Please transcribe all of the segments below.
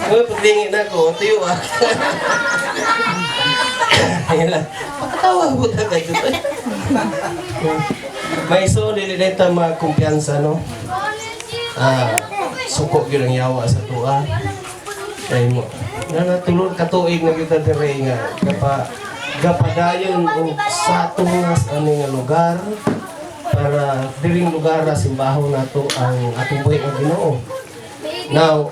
Uy, paglingi na ko, tuyo ah. Ayun lang. Pakatawa po ta kayo. May so, dili na ita magkumpiyansa, no? Ah, suko gyud ang yawa sa tuwa. Kay mo. Nga natulog katuig na kita dire nga gapadayon og sa tungas ani nga lugar para diring lugar ra simbahon nato ang atong buhi nga Ginoo. Now,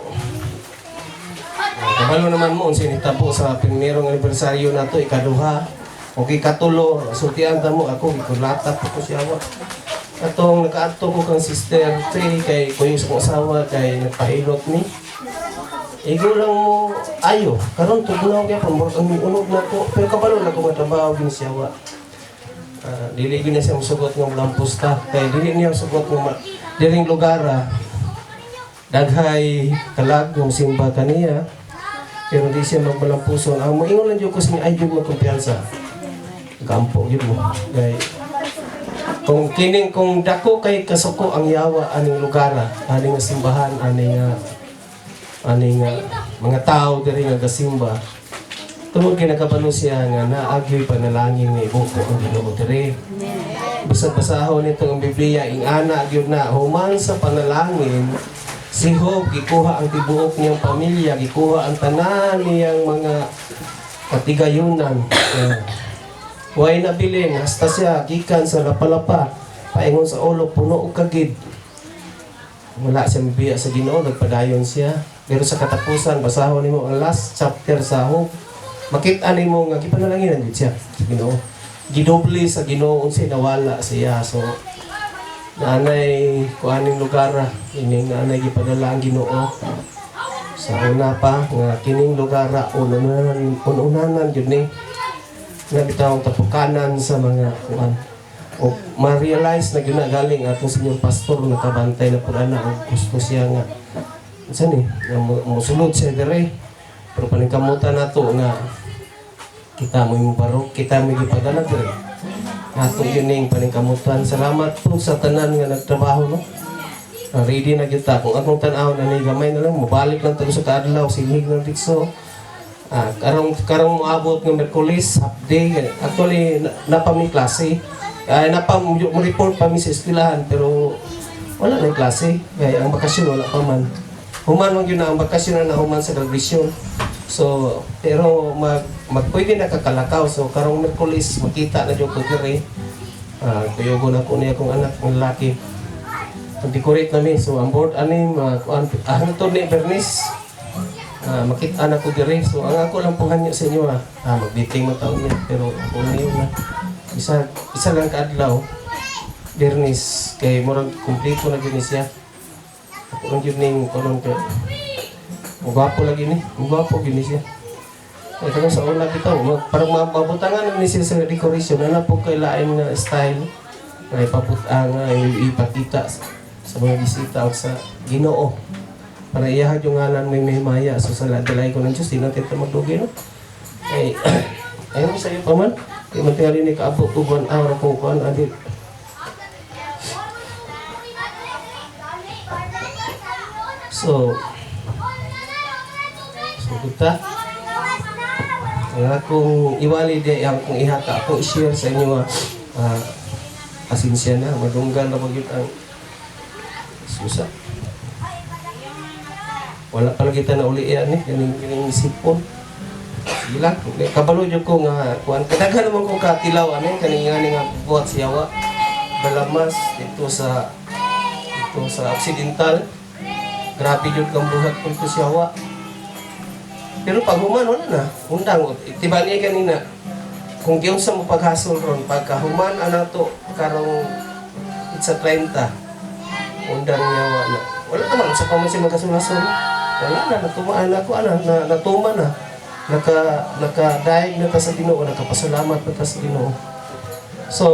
kabalo naman mo unsa nitabo sa primerong anibersaryo nato, ikaduha o ikatulo, sultian ta mo ako gikulata po ko siya wa. Atong nakaadto ko kang Sister Faye kay kuyo sa akong asawa kay nagpahilot ni. Igo lang mo ayo karon tugnaw kay pamurot ang unog na ko pero kabalo na ko nga trabaho gini siya wa. Ah, dili gyud na siya musugot nga lampusta kay dili niya sugot nga diring lugar ah, daghay kalag yung simba kaniya pero di siya magmalampuson. Ang moingon lang jud ko sa inyo ay jud magkumpiyansa, gampo jud mo kay kung kining kung dako kay kasuko ang yawa aning lugar ah, aning nga simbahan, aning nga mga tao diri nga gasimba tungod kay nakabalo siya nga naagyoy panalangin nga ibuko ang Ginoo diri. Bisag basahon nito ang Biblia, ingana gyud na human sa panalangin si Job, gikuha ang tibuok niyang pamilya, gikuha ang tanan niyang mga katigayunan. Way nabilin hasta siya gikan sa lapalapa paingon sa ulo puno og kagid. Wala siya mibiya sa Ginoo, nagpadayon siya. Pero sa katapusan, basahon nimo ang last chapter sa Job, makita nimo nga gipanalanginan gid siya sa Ginoo. Gidoble sa Ginoo unsay nawala siya. So naanay kuaning lugar ah, ining naanay gipadala ang Ginoo sa una pa nga kining lugar ah, unanan unanan gyud ni nga bitawng tapukanan sa mga kuan o ma-realize na gyud na galing atong senior pastor, nakabantay na pud ana og gusto siya nga unsa ni nga mosulod siya dire pero paningkamutan nato nga kita mo yung barok, kita mo gipadala dire ato yun ning paningkamutan. Salamat po sa tanan nga nagtrabaho, no? Ah, ready na gyud ta. Kung akong tan-awon ani gamay na lang, mobalik lang tayo sa kaadlaw, silhig ng dikso. Ah, karong karong moabot nga Merkulis, half day. Actually, napa mi klase. Ay, napa mo report pa mi sa eskwelahan pero wala na klase. Kaya ang bakasyon wala pa man. Human man gyud na ang bakasyon na nahuman sa graduation. So, pero mag mag pwede na kakalakaw. So, karong Merkulis makita na jud ko diri. Ah, kuyugon ako niya akong anak ng lalaki. Mag-decorate nami. So, ang board ani mga kuan ah, hangtod ni Bernice. Ah, makita na ko diri. So, ang ako lang pong hanyo sa inyo ah. Ah, mag-meeting man taon niya pero ako na yun na. Isa isa lang kaadlaw. Bernice kay murag kompleto na gyud ni siya. Ako lang gyud ning kuno kay gwapo lagi ni. Gwapo gyud ni siya. Ay, kanang sa una bitaw, parang mabutangan ni siya sa decoration na po kay lain nga style nga ipaput-ang nga ipakita sa mga bisita o sa Ginoo. Para iyahag yung ngalan may mahimaya. So sa dalay ko ng Diyos, di natin ito magdugi, no? Ay, ayun sa iyo pa man. Di man tingali ni kaabot og 1 hour kung kuan, adi. So, kita, ang akong iwali di ang akong ihata, akong i-share sa inyo, ah, ah, pasensya na, madunggan na magyud ang susa. Wala pa lang kita na uli yan eh, ganing ganing sipon. Sige lang, kabalo jud ko nga kuan kadaghan naman ko katilaw ani kaning nga nga buhat siyawa. Balamas dito sa Occidental. Grabe jud kang buhat ko dito siyawa. Pero pag human wala na, undang tiba niya kanina. Kung giunsa mo paghasol ron pagka human ana to karong it's a 30 undang yawa na. Wala naman sa pa man siya magkasul-hasol. Wala na, natumaan ako, ana, na, natuma na. Naka dive na ta sa Ginoo, nakapasalamat na ta sa Ginoo. So,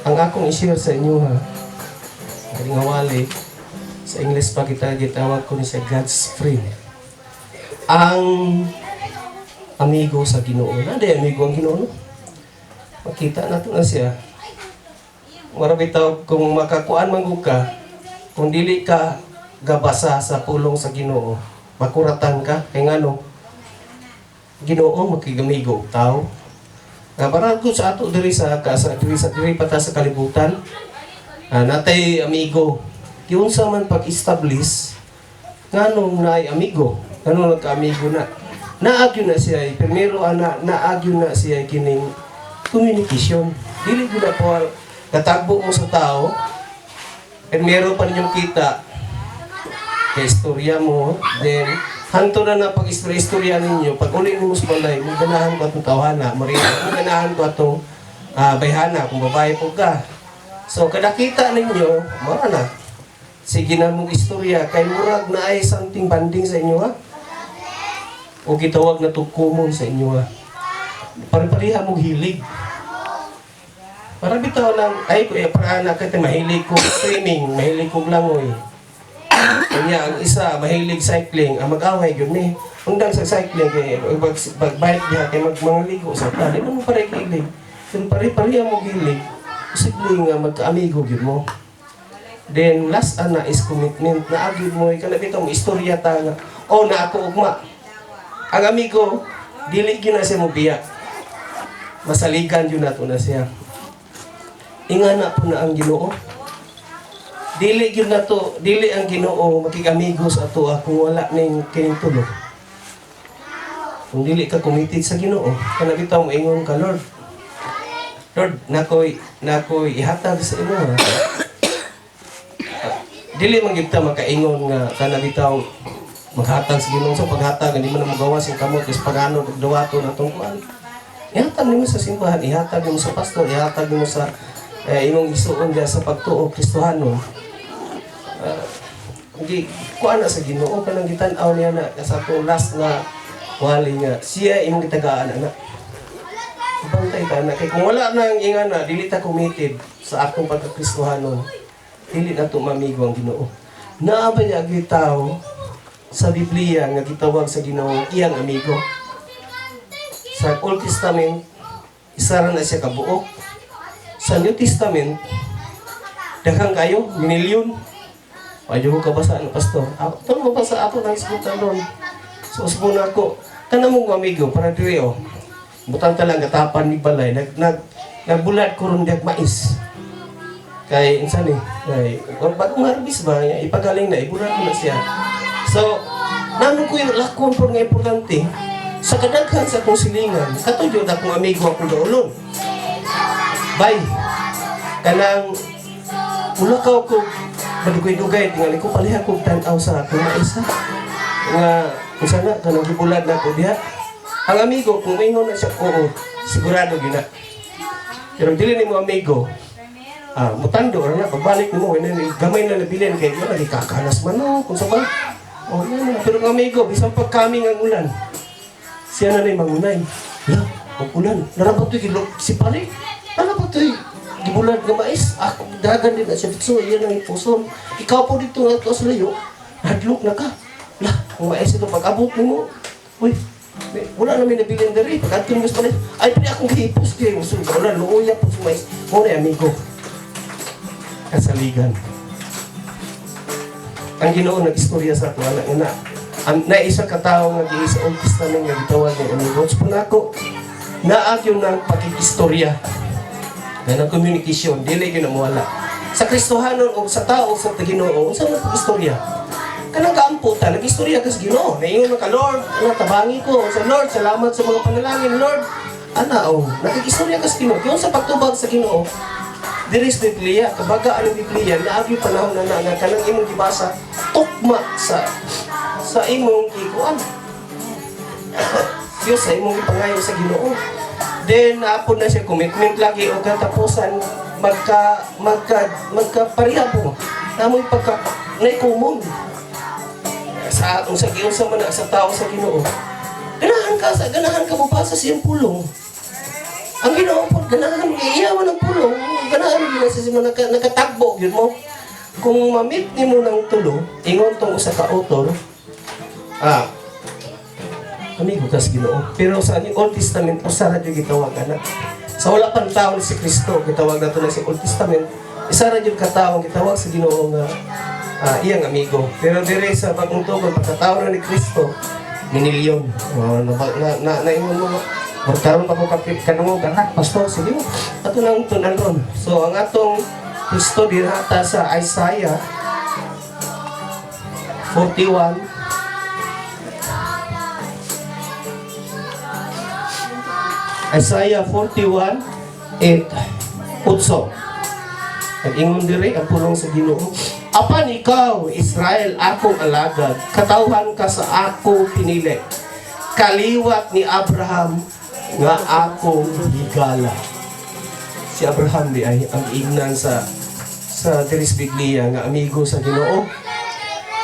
ang akong i-share sa inyo ha, galing wali, sa English pa kita gitawag ko ni siya God's friend. Ang amigo sa Ginoo. Na di amigo ang Ginoo, no? Makita nato na siya. Mara bitaw kung makakuan man gud ka, kung dili ka gabasa sa pulong sa Ginoo, Makuratan ka kay ngano Ginoo makigamigo og tao. Nga parang ko sa ato diri sa ka sa diri sa diri pa ta sa kalibutan. Natay amigo. Giunsa man pag-establish nganong naay amigo, nganong nagka-amigo na. Naagyo na siya, primero ana naagyo na siya kining communication. Dili gyud na po katagbo mo sa tao, primero pa ninyong kita, kay istorya mo, then hanto na na pag istorya ninyo, pag uli nimo sa balay, mo ganahan ko atong tawhana, mo ganahan ko atong bayhana kung babae po ka. So kada kita ninyo, mao na. Sige na mong istorya kay murag na ay something bonding sa inyo, ha. O gitawag na to common sa inyo, ha. Pare-pareha mong hilig. Para bitaw lang, ay ko para na kay mahilig ko swimming, mahilig ko langoy. Kanya ang isa mahilig cycling, ang mag-away gyud ni. Undang sa cycling kay pag pag-bike diha kay mag mangligo sa ta. Di man mo pare hilig. Pero pare-pareha mo hilig. Posible nga magkaamigo gyud mo. Then last ana is commitment na agid mo kana bitaw mo istorya ta nga oh na ako ugma. Ang amigo dili gyud na siya mo biya. Masaligan gyud nato na siya. Ingana po na ang Ginoo. Dili gyud nato, dili ang Ginoo makig-amigo sa ato kung wala ning kining tulo. Kung dili ka committed sa Ginoo, kana bitaw moingon ka, "Lord. Lord, nakoy ihatag sa imo, ha." Dili man gyud ta makaingon nga kana bitaw maghatag sa Ginoo sa paghatag hindi man na magawas ang kamot is pagano ug dawaton atong kuan. Ihatag nimo sa simbahan, ihatag nimo sa pastor, ihatag nimo sa imong isuon diya sa pagtuo Kristohanon. Hindi kuan na sa Ginoo kanang gitan-aw niya na sa atong last nga wali nga siya imong gitagaan ana. Bantay ta na kay kung wala na ang ingana, dili ta committed sa akong pagkakristohanon. Dili na to mamigo ang Ginoo. Naa ba niya gyud tao sa Biblia nga gitawag sa Ginoo iyang amigo? Sa Old Testament, isa ra na siya kabuok. Sa New Testament, daghang kayo, minilyon. Ayaw ko kabasa ano, pastor. Ah, ito mo basa ato nang isbutan ron. So, usbon ako. Kana mong amigo, para diri oh. Butang ta lang gatapan ni balay. Nag, nag, nagbulad ko ron diag mais. Kay, insan eh, kay, bagong harvest ba, ipagaling na, ibulad ko na siya. So, nano ko yung lakon po nga importante, sa kadaghan sa akong silingan, kato yun akong amigo akong daulon. Bay, kanang mulakaw ko, madugay-dugay, tingali ko paliha ko tan-aw sa akong mais, ha. Nga, kung sana, kanang gibulad na ko diha. Ang amigo, kung maingon na siya, oo, sigurado gyud na. Pero dili nimo amigo, mutando ra na, pagbalik nimo, wala na, gamay na nabilin, kay wala, di kakanas man, no, kung sa ba. Oh, na, na. Pero ang amigo, bisan pag kaming ang ulan, siya na na'y mangunay. La, ang ulan, narapat to'y si pare, narapat to'y gibulad nga mais, ako, dagan din na siya, so, iyan ang ipuson. Ikaw po dito nga ito sa layo, hadlok na ka. La, ang mais ito, pag abot nimo, uy, wala na may nabilin diri, pag adto nimo sa balay, ay, pwede akong gihipos kay, gusto ko, wala, luoya po sa mais, mo na amigo. Kasaligan. Ang Ginoo nag-istorya sa ato anak nga na ang naisa ka tawo nga giisa Old Testament nga gitawag ng amigo. So nako naag yun ng pakig-istorya. Kanang communication, dili gyud na mawala. Sa Kristohanon o sa tao sa Ginoo, unsa man pag-istorya? Kanang kaampo ta, nag-istorya ka sa Ginoo. Naingon ka, "Lord, ana tabangi ko. Sa Lord, salamat sa mga panalangin, Lord." Ana oh, nakig-istorya ka sa Ginoo. Kaya sa pagtubag sa Ginoo, diri sa Biblia, kabaga ang Biblia, naagi panahon na na nga kanang imong gibasa, tukma sa imong gikuan. Diyos sa imong gipangayo sa Ginoo. Then naapod na siya commitment lagi o katapusan magka magka magka pareha po. Namoy pagka nay common sa atong sa giunsa man na sa tao sa Ginoo. Ganahan ka mobasa sa iyang pulong. Ang Ginoo po ganahan iya man ang pulong, ganahan gyud na siya nakatagbo gyud mo. Kung ma-meet nimo ng tulo, ingon tong usa ka author, amigo ka sa Ginoo. Pero sa Old Testament, usa ra gyud gitawag ana. Sa wala pang taon si Kristo, gitawag nato na sa Old Testament, isa ra gyud ka tawo gitawag sa Ginoo nga Iyang amigo. Pero dire sa Bagong Tugon, pagkatao na ni Kristo, minilyon. Oh, na, na, na, naingon mo, magkaroon pa ko kadungog, anak, pastor, sige mo. Ato nang tun-an ron. So, ang atong Kristo dirata sa Isaiah 41, Isaiah 41:8, 8. Nag-ingon diri ang pulong sa Ginoo. "Apan ikaw, Israel, akong alagad, katawhan ka sa akong pinili. Kaliwat ni Abraham nga akong higala." Si Abraham di ay ang ingnan sa diri sa Biblia nga amigo sa Ginoo.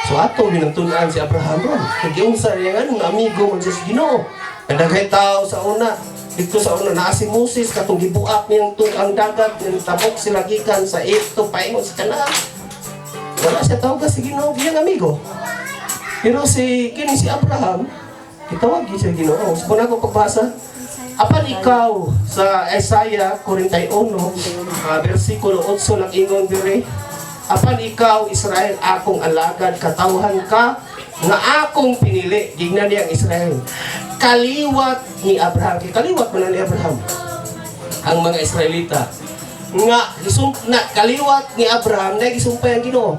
So ato ginang si Abraham ron. Kay giunsa niya nga amigo man siya sa Ginoo. Ang daghay tao sa una, dito sa una naa si Moses katong gibuak niyang ang dagat, tabok sila gikan sa Egypto paingon sa Canaan. Wala siya tawag sa Ginoo biyang amigo. Pero si kini si Abraham, gitawag gyud siya Ginoo. So kung ako pagbasa, "Apan ikaw," sa Isaiah 41, versikulo 8, nag-ingon diri, "Apan ikaw, Israel, akong alagad, katawhan ka nga akong pinili." Gignan niya ang Israel. "Kaliwat ni Abraham." Kay kaliwat man na ni Abraham ang mga Israelita. Nga gisum na kaliwat ni Abraham na gisumpay ang Ginoo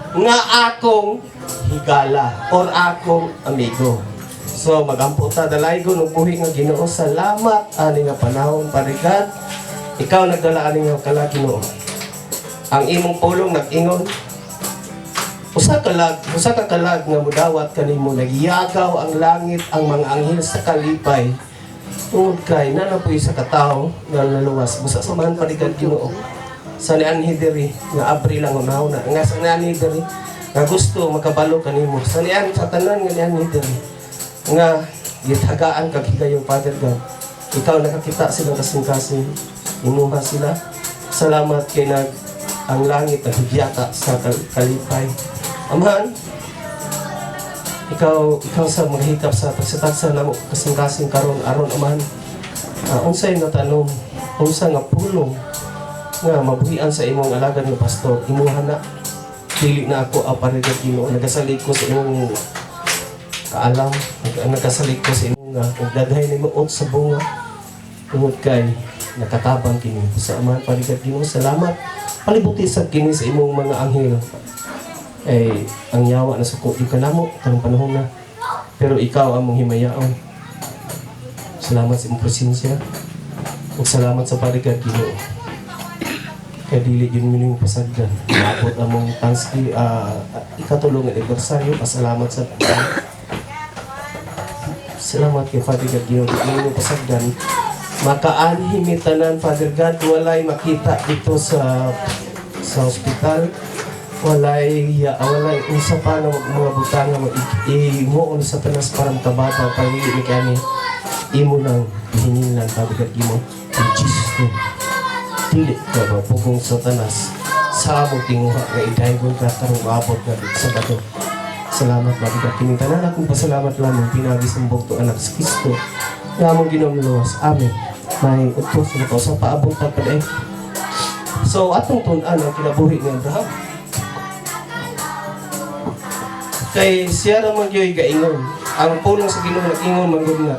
nga akong higala or akong amigo. So magampo ta, dalaygon ug buhi nga Ginoo, salamat ani nga panahon, Father God. Ikaw nagdala ani nga kalag, Ginoo. Ang imong pulong nag-ingon, usa ka kalag nga mudawat kanimo, nagyagaw ang langit, ang mga anghel sa kalipay tungod kay naa na po'y isa ka tawo nga naluwas. Busa samahan pa God, Ginoo, sa nianhi diri nga abri lang una nga sa nianhi diri nga gusto makabalo kanimo, sa nian sa tanan nga nianhi diri nga gitagaan kag higayon, Father God, ikaw nakakita silang kasing-kasing, imuha sila. Salamat kay nag ang langit naghigyata sa kalipay. Amahan, ikaw sa maghikap sa tagsa-tagsa namo kasing-kasing karon aron, Amahan, unsay natanom, unsa nga pulong nga mabuhian sa imong alagad nga pastor, imuha na, dili na ako aparigad, Ginoo. Nagasalig ko sa imong kaalam, nagasalig ko sa imong nga ug daghay nimo sa bunga tungod kay nakatabang kini sa Amahan. Parigad Ginoo, salamat. Palibuti sa kini sa imong mga anghel. Ay ang yawa na suko di kanamo karong panahon na, pero ikaw ang mong himayaon. Salamat sa imong presensya ug salamat sa parigad, Ginoo, kay dili gyud mo nimo pasagdan maabot among Thanksgiving, ikatulong anibersaryo. Pasalamat sa Salamat kay Father God, Ginoo, di mo nimo pasagdan makaanhi mi tanan, Father God. Walay makita dito sa ospital, walay unsa pa na mga butang nga imuon sa tanas para makabata pag ni kani imo nang hininlan, Father God, Ginoo. In Jesus' name, dili ka mapugong sa tanas sa among tinguha nga idaygon ka karong abot nga Sabado. Salamat, Father God. Kining tanan akong pasalamat lamang pinagi sa bugto anak sa Kristo nga among Ginoong luwas. Amen. May utos sa sa paabot ta pa. So atong tun-an ang kinabuhi ni Abraham. Kay siya ra man gyud gaingon. Ang pulong sa Ginoo nag-ingon man gud nga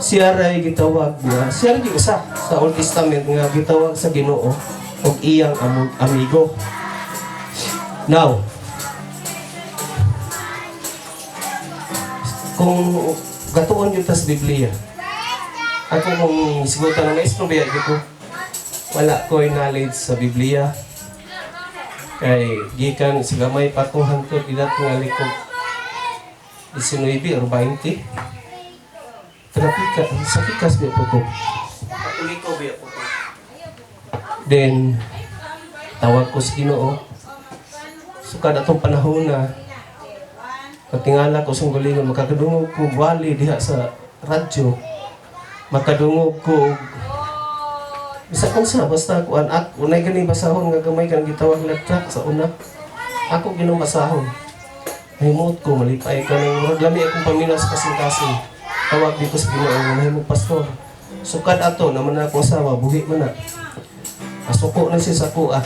siya ray gitawag nga siya ra gyud usa sa Old Testament nga gitawag sa Ginoo og iyang amigo. Now, kung gatuon gyud ta sa Biblia, ako kung sigutan ng maestro biya gyud ko, wala ko'y knowledge sa Biblia. Kay gikan sa gamay pa ko hangtod edad nga likog 19 or 20. Trapika, sa pikas biya po ko. Katoliko biya po ko. Then, tawag ko sa Ginoo. So kada atong panahon na katingala ko sa galingon, makakadungog ko wali diha sa radyo. Makadungog ko bisa unsa basta kuan ako unay gani basahon nga gamay kanang gitawag na tract sa una. Ako ginong basahon. Nahimuot ko malipay ka nang murag lami akong paminaw sa kasing-kasing. Tawag di ko sa Ginoo nga mahimong pastor. Sukad ato naman na ako asawa, buhi man na. Masuko na siya sa kuha.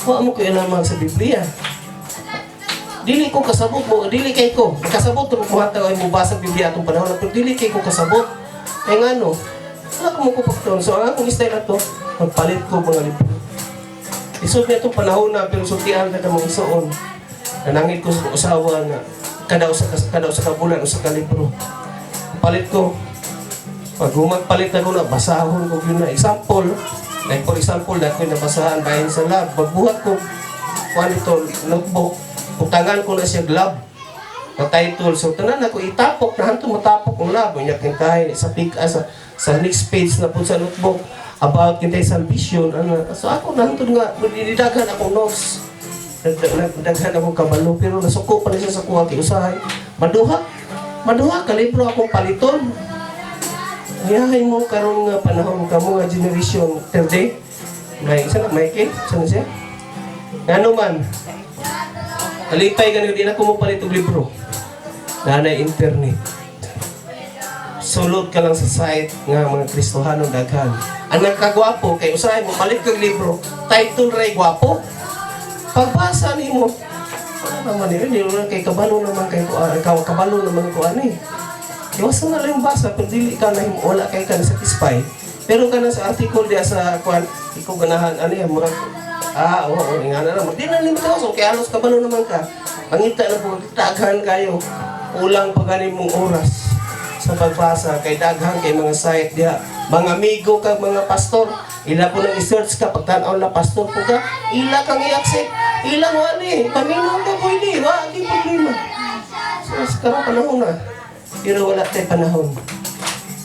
Wa mo ko lamang sa Biblia. Dili ko kasabot mo, dili kay ko. Kasabot ko muhatag ay mobasa Biblia atong panahon, pero dili kay ko kasabot. Kay ngano? Wala ko mo kupagtuon. So ang akong style ato, magpalit ko mga libro. Isod niya itong panahon na, pero sultihan ka mga isuon. Nanangit ko sa usawa nga kada usa ka bulan usa ka libro. Palit ko. Pag humagpalit ako na, basahon ko yun na. Example, like for example, dako nabasahan bahin sa love. Pagbuhat ko, kuan ito, notebook, butangan ko na siya love na title. So, tanan ako itapok na hanto matapok ang love. Unya kintahay sa pick ah, sa next page na po sa notebook about kintay salvation. Ano. So, ako nahantod nga, didaghan akong notes. Nagdaghan akong kabalo, pero nasuko pa na siya sa kuha kay usahay. Maduha, maduha ka libro akong paliton. Iyahay mo karon nga panahon kamo nga generation third. May isa na Michael, isa na siya. Ngano man? Kalipay gani di na ko mo palit og libro. Nanay internet. Sulod ka lang sa site nga mga Kristohano daghan. Ang nagkagwapo kay usahay mo palit kag libro, title ray gwapo. Pagbasa nimo, wala naman yun, di naman kay kabalo naman kay kabalo naman ko ani. Iwasan na lang yung basa, pero dili ka na wala kay ka na satisfy. Pero ka na sa article diya sa kuan, ikaw ganahan ano yan, murag ah, oo, oo, nga na naman. Di na limit so kay halos kabalo naman ka. Pangita na po, daghan kayo. Kulang pa gani mong oras sa pagbasa kay daghan kay mga site diha. Mga amigo ka, mga pastor, ila po nang i-search ka pagtan-aw na pastor po ka, ila kang i-accept, ilang wali, paminaw ka pwede, wa di problema. So, sa karong panahon na, pero wala tayo panahon.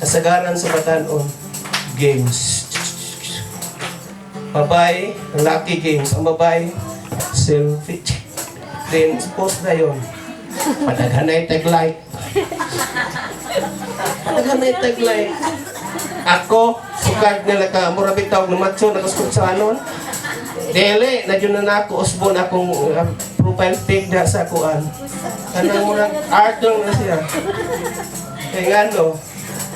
Kasagaran sa batanon, games. Babae, lucky games. Ang babae, selfie. Then, post na yun. Padaghan na tag like. Padaghan na tag like. Ako, sukad nga naka, mura bitaw na macho, nakaskot sa anon. Dili, na yun na nako, usbon akong profile pic na sa kuan. Kanang murag art lang na siya. Kaya nga no,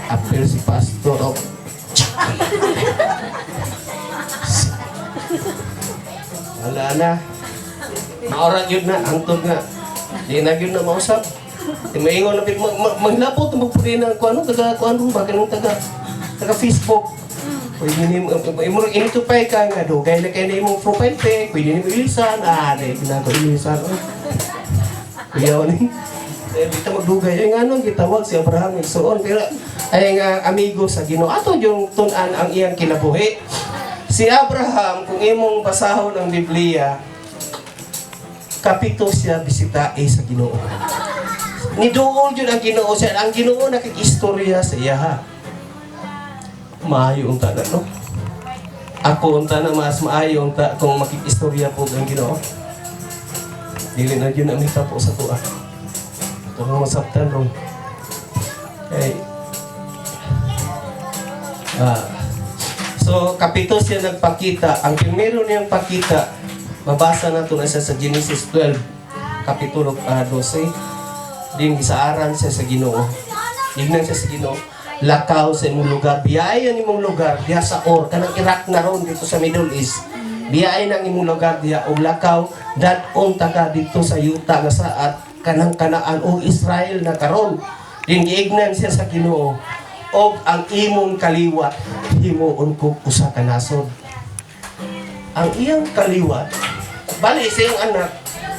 appeal si pastor. Oh. Wala na. Maura yun na, hangtod nga. Di na yun na mausap. Di maingon na, maglapot na magpuri ng kuano, taga kuano ba, kanang taga Facebook. Pwede ni mo, imo initupay ka nga, dugay na kayo na imong profile pic, pwede ni mo ilisan, ah, di, ginagawa ilisan, oh. Kuyaw ni. Eh, dito magdugay. Ay nga nung gitawag si Abraham igsuon. Pero ay nga amigo sa Ginoo. Ato yung tun-an ang iyang kinabuhi. Si Abraham, kung imong basahon ang Biblia, kapito siya bisitae sa Ginoo. Niduol yun ang Ginoo siya. Ang Ginoo nakikistorya sa iya ha. Maayo unta na, no? Ako unta na mas maayo unta kung makikistorya po ang Ginoo. Dili na yun ang po sa tuwa. Ito nga masabtan ron. Okay. Ah. So, kapito siya nagpakita. Ang primero niyang pakita, mabasa na ito na siya sa Genesis 12, Kapitulo 12. Din gisaaran siya sa Ginoo. Ignan siya sa Ginoo. Lakaw sa imong lugar. Biyahe ang imong lugar diha sa Or, kanang Iraq na ron dito sa Middle East. Biyahe ang imong lugar diha og lakaw dad-on ta ka dito sa yuta nga saat kanang Kanaan o Israel na karon. Din giignan siya sa Ginoo og ang imong kaliwat himuon ko usa ka nasod. Ang iyang kaliwat, bali sa iyang anak,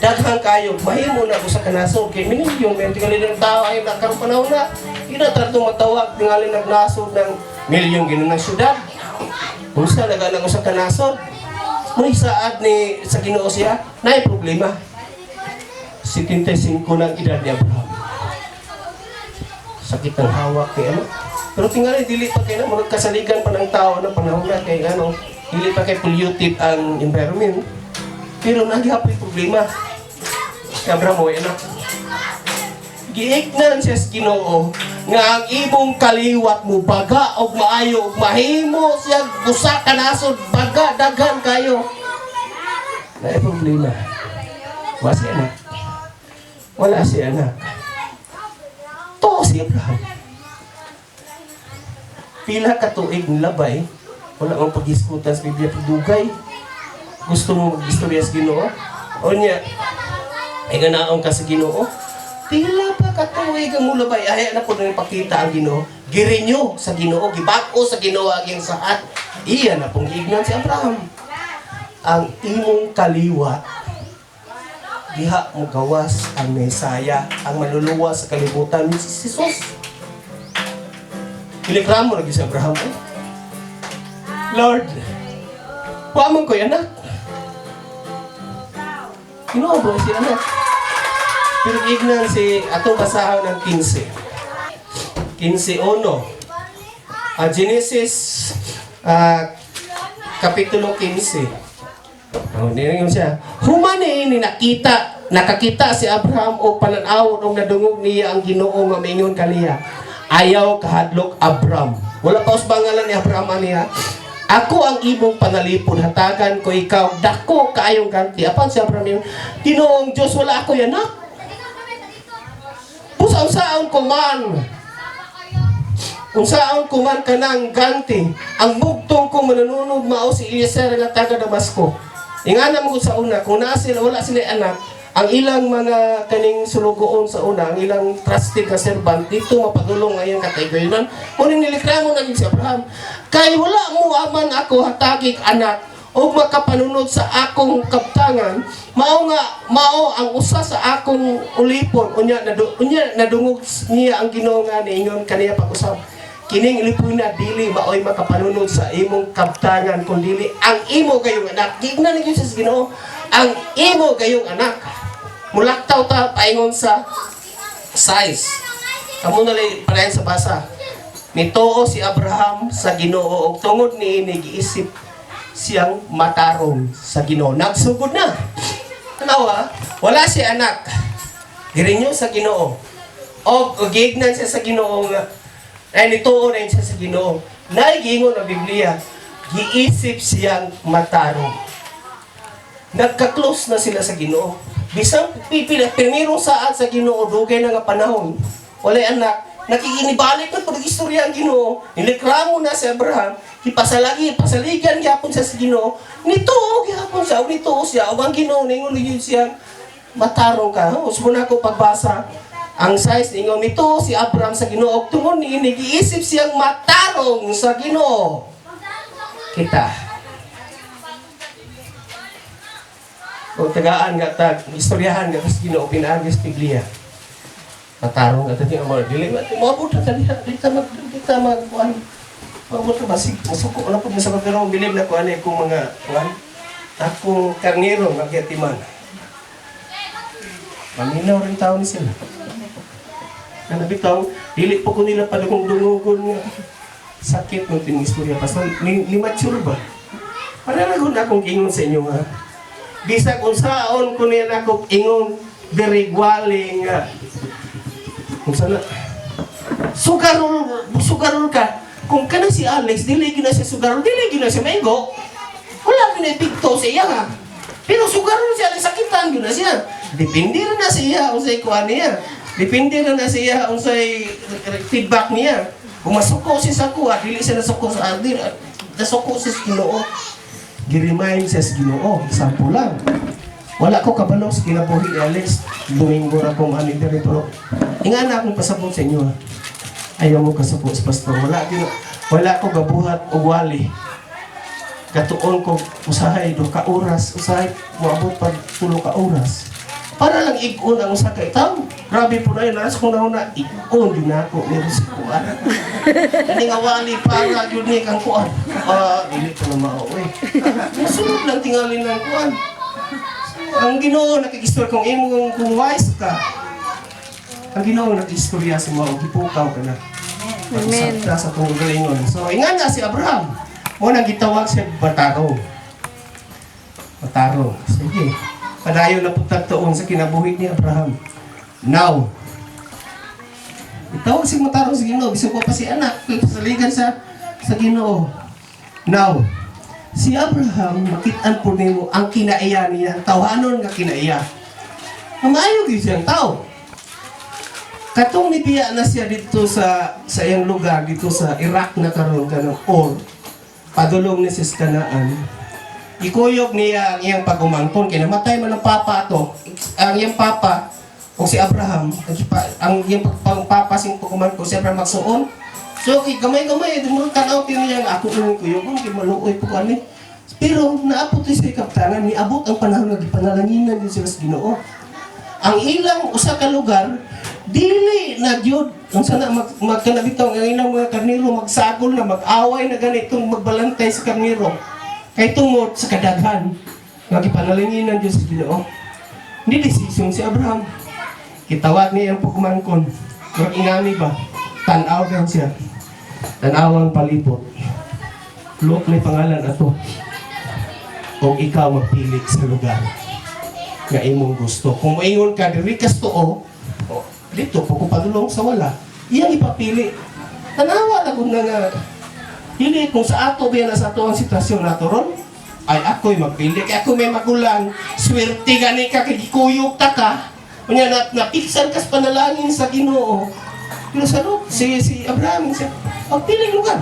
daghang kayo, mahimo na usa ka nasod kay milyon may tingali ng tao ay nakaroon panahon na ina tarto matawag tingali nagnasod ng milyon ginon ng syudad. Unsa na ganang usa ka nasod? May saad ni sa Ginoo siya, naay problema. 75 na ang edad ni Abraham. Sakit ng hawak kay ano. Pero tingali dili pa kay na murag kasaligan pa ng tao na panahon na kay ano, dili pa kay polluted ang environment. Pero nagyapoy problema. Si Abraham mo anak. Giignan siya sa Ginoo nga ang imong kaliwat mo baga og maayo og mahimo siya usa ka nasod baga daghan kayo. Naay problema. Wala siya anak. Wala siya anak. To si Abraham. Pila ka tuig nilabay, wala mang pag-iskutan sa Biblia, dugay. Gusto mo mag-istorya sa Ginoo? O niya, Ay ganaon ka sa Ginoo. Pila pa katuig ang mulabay, ay na po na pakita ang Ginoo. Girinyo sa Ginoo, gibag-o sa Ginoo ang iyang saad. Iya na pong giignan si Abraham. Ang imong kaliwat diha mo gawas ang Mesaya, ang maluluwas sa kalibutan, si Jesus. Ilikramo lagi si Abraham. Eh. Lord, wa man ko'y anak. Ginoo ba si anak? Pero ignan si atong basahon ng 15. 15.1. Genesis Kapitulo 15. Oh, nilingon siya. Human ni nakita, nakakita si Abraham og panan-awon og nadungog niya ang Ginoo nga mingon kaniya. "Ayaw kahadlok, Abram." Wala pa usbang ngalan ni Abraham niya. "Ako ang imong panalipon, hatagan ko ikaw, dako kaayong ganti." Apan si Abraham yun, "Ginoong Diyos, wala ako anak. Busa unsaon ko man? Unsaon ko man kanang ganti? Ang bugtong ko manununod mao si Eliezer nga taga Damasco." Ingana mo sa una, kung naa sila, wala sila anak, ang ilang mga kaning sulugoon sa una, ang ilang trusted na servant, dito mapadulong ngayon kataygoynan. Muning nilikramo na si Abraham. "Kay wala mo aman ako hatagig anak o makapanunod sa akong kaptangan, mao nga mao ang usa sa akong ulipon." Unya nadungog niya ang Ginoo nga niingon kaniya pag-usab, "Kining ulipon na dili maoy makapanunod sa imong kabtangan kun dili ang imo gayong anak." Giingnan ni sa Ginoo, ang imo gayong anak. Mulaktaw ta paingon sa size. Kamo na lay padayon sa basa. Nituo si Abraham sa Ginoo ug tungod niini giisip siyang matarong sa Ginoo. Nagsugod na. Tanawa, wala si anak. Girinyo sa Ginoo. O gignan siya sa Ginoo nga ay nituo na siya sa Ginoo. Naigingon ang Biblia, giisip siyang matarong. Nagka-close na sila sa Ginoo. Bisang pipila, pirmirong saad sa Ginoo, dugay na nga panahon. Walay anak, nakikinibalik na pag istorya ang Ginoo. Nilikramo na si Abraham, hipasalagi, pasaligan gyapon siya sa Ginoo. Nituo gyapon siya, ug nituo siya, ug ang Ginoo ningon yun siya, "Matarong ka." Usbo na ako pagbasa. Ang size ningon nituo si Abraham sa Ginoo ug tungod niini giisip siyang matarong sa Ginoo. Kita. Kung tagaan nga tag, istoryahan nga sa Ginoo pinaagi sa Biblia. Matarong nga tadi mo dili ba moabot ta diha, di ta mag kuan. Moabot ta basig masuko na pud sa, pero bilib na ko ani akong mga kuan. Akong karnero nga gatiman. Maminaw rin tao ni sila. Kana bitaw, dili po ko nila padungog-dungogon nga sakit ng ting istorya. Pastor, ni mature ba? Para na gud akong ingon sa inyo nga. Bisag unsaon ko niya nako ingon dirigwali nga. Kung sana sugarol, sugarol ka. Kung kana si Alex, dili gyud na siya sugarol, dili gyud na siya maingo. Wala gyud na epekto sa iya nga. Pero sugarol siya, sakitan gyud na siya. Depende rin na siya unsay kuan niya. Depende rin na siya unsay feedback niya. Kung masuko siya sa kuha, dili siya nasuko sa dili, nasuko siya sa Ginoo. Gi-remind siya sa Ginoo, example lang. Wala ko kabalo sa kinabuhi ni Alex. Domingo ra ko ani diri, pero ingana akong pasabot sa inyo, ha. Ayaw mo kasuko sa pastor. Wala gyud, wala ko gabuhat og wali. Katuon ko usahay 2 ka oras, usahay moabot pag 3 ka oras. Para lang ig-on ang usa ka itaw. Grabe po na yun. Nasa kong nauna, ig-on yun na ako. Meron sa kuan. Kani nga wali para yun ni kang kuan. Ah, dili ko na mao eh. Musunod lang tingali ng kuan. So, ang Ginoo nakikistorya kung imong kung wise ka. Ang Ginoo nakistorya sa mga gipukaw ka na. Amen. Pag-usap ta sa itong galingon. So, ingan na si Abraham. Mo nang gitawag siya Matarong. Matarong. Sige. Padayon na punta tuon sa kinabuhi ni Abraham. Now, itawag si Matarong sa Ginoo. Bisag ko pa si anak. Saligan sa Ginoo. Now, si Abraham, makitaan po nimo ang kinaiya niya. Tawhanon nga kinaiya. Maayo gyud siyang tao. Katong nibiya na siya dito sa iyang lugar dito sa Iraq na karon, kanang Ur, padulong ni siya sa Kanaan. Ikuyog niya ang iyang pagumangkon kay namatay man ang papa ato. ang iyang papa o si Abraham, ang iyang papa sing pagkuman ko si Abraham magsuon. So kay gamay-gamay di mo tan-aw niya nga ako ning kuyog kay maluoy po ani. Pero naabot sa kaptanan, niabot ang panahon nga gipanalanginan din sila sa Ginoo. Ang ilang usa ka lugar dili na gyud unsa na magkanabitaw ang ilang mga karniro, magsagol na, mag-away na ganitong magbalantay sa karniro kay tungod sa kadaghan nga gipanalanginan gyud sa Ginoo. Hindi desisyon si Abraham. Kitawag niya ang pugmangkon. Murag ingani ba? Tan-aw gan siya. Tan-awang palibot. Lot may pangalan ato. O ikaw magpili sa lugar nga imong gusto. Kung moingon ka, diri kas tuo, o, dito po ko padulong sa wala. Iyang ipapili. Tanawa na kung na nga. Dili kung sa ato biya na sa ato ang sitwasyon nato ron, ay ako'y magpili. Kaya ako may magulang, swerte gani ka, kay gikuyog ta ka. Unya na, napiksan kas panalangin sa Ginoo. Pero sa Lot, si Abraham siya, pagpili lugar.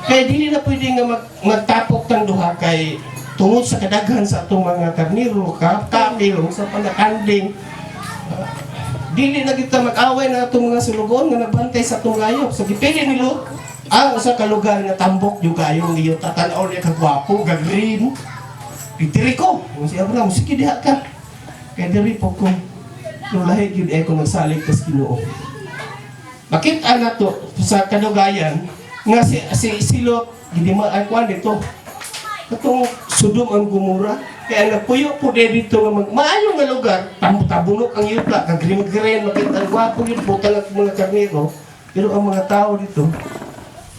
Kaya dili na pwede nga magtapok tang duha kay tungod sa kadaghan sa atong mga karniro, kamil, sa panakanding. Dili na kita mag-away na atong mga sulugon nga nagbantay sa atong layop. So gipili ni Lot ang usa ka lugar nga tambok yung kayo nga iyo tatan-aw niya kagwapo, ga-green. Diri ko. Kung si Abraham, sige diha ka. Kaya diri po ko. Pero lahi gyud eh kung nagsalig kas Ginoo. Makita na to sa kadugayan nga si Lot gidima ay kuan dito. Katong Sodom ang Gomora. Kaya nagpuyo po dito nga maayo nga lugar, tabunok ang yuta, kag green green makita ang gwapo yun, butang ang mga karnero. Pero ang mga tao dito,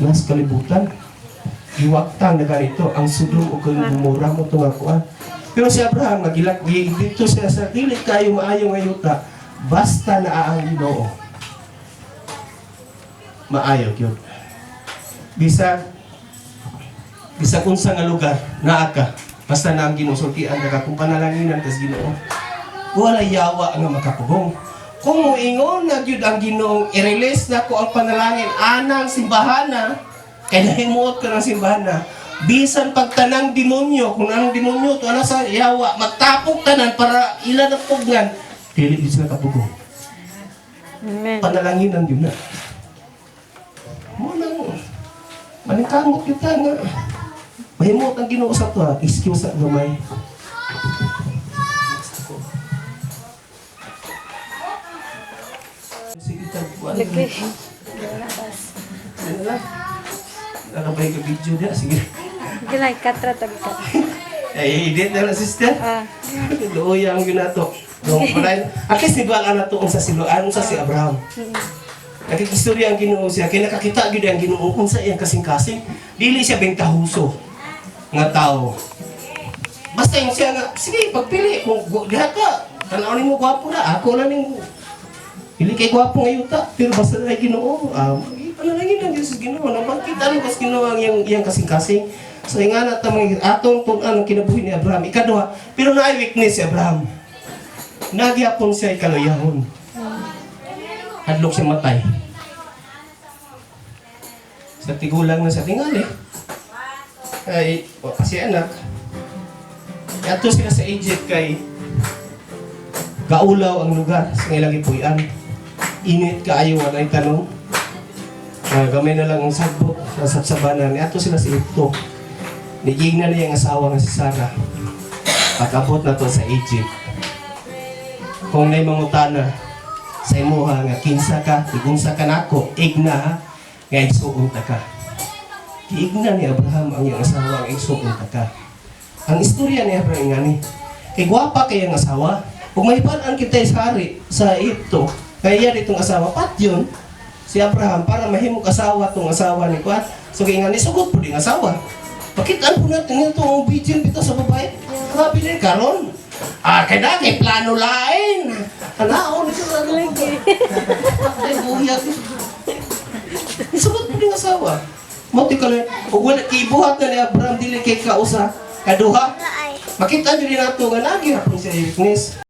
nas kalibutan. Giwagtang na ganito ang Sodom ug ang Gomora mo nga kuan. Pero si Abraham nagilak dito siya sa dili kayo maayo nga yuta, basta naa ang Ginoo. Maayo gyud. Bisag bisag unsa nga lugar naa ka, basta na ang Ginoo, sultian ka kung panalanginan kas Ginoo. Wala yawa nga makapugong. Kung moingon na gyud ang Ginoo, i-release na ko ang panalangin anang simbahana, kay nahimuot ka ng simbahana, bisan pagtanang demonyo, kung anong demonyo to ana sa yawa, magtapok tanan para ila na pugnan, dili gyud sila kapugong. Amen. Panalanginan yun na. Mo nang maningkamot kita nga mahimot ang Ginoo sa to ha. Excuse sa gamay. Sige, tagpuan. Lagi. Ano lang? Nakabay ka video niya. Sige. Sige lang, katra tag ka. Ay, edit na lang, sister. Ah. Luoy ang ginato. Nung padayon. At least nibala na to unsa si Loan, unsa si Abraham. Nakikistorya ang Ginoo siya, kay nakakita gyud ang Ginoo unsa iyang kasing-kasing. Dili siya bentahuso nga tao. Basta yung siya nga, sige, pagpili, kung diha ka, tanaw nimo gwapo na, ako na ning dili kay gwapo nga yuta, pero basta na Ginoo, panalangin ang Diyos sa Ginoo, napakita ano kas Ginoo ang iyang kasing-kasing. So ingana ta mga atong tun-an ang kinabuhi ni Abraham. Ikaduha, pero naay weakness si Abraham. Nagyapon siya ikaluyahon. Hadlok siya matay. Sa tigulang na sa tingali. Ay, o, kasi anak. Ato sila sa Egypt kay kaulaw ang lugar sa ilang gipuy-an. Init kaayo, walay tanong. Gamay na lang ang sagbot sa sabsabanan. Ato sila sa Egypto. Niging na niya ang asawa nga si Sarah. Pag-abot na to sa Egypt. Kung na'y mangutana sa imuha nga kinsa ka, igunsa ka nako, igna ha, nga igsuon ta ka. Giigna ni Abraham ang iyang asawa ang igsuon ta ka. Ang istorya ni Abraham nga ni, kay gwapa kay ang asawa. Kung mahipan-an kita sa hari sa Egypto, kaya iya ditong asawa, patyon si Abraham para mahimong asawa tong asawa ni Kuan. So kay nga ni sugot po ding asawa. Pakitaan po natin ito ang obedient bitaw sa babae. Grabe din karon. Ah, kay na kay plano lain. Anaon ni sa lagi. Ay buya. Sugot po ding asawa. Mo ti kaloy, ug wala kibuhat na ni Abraham dili kay kausa kaduha. Makita jud nato nga nagi hapon siya weakness.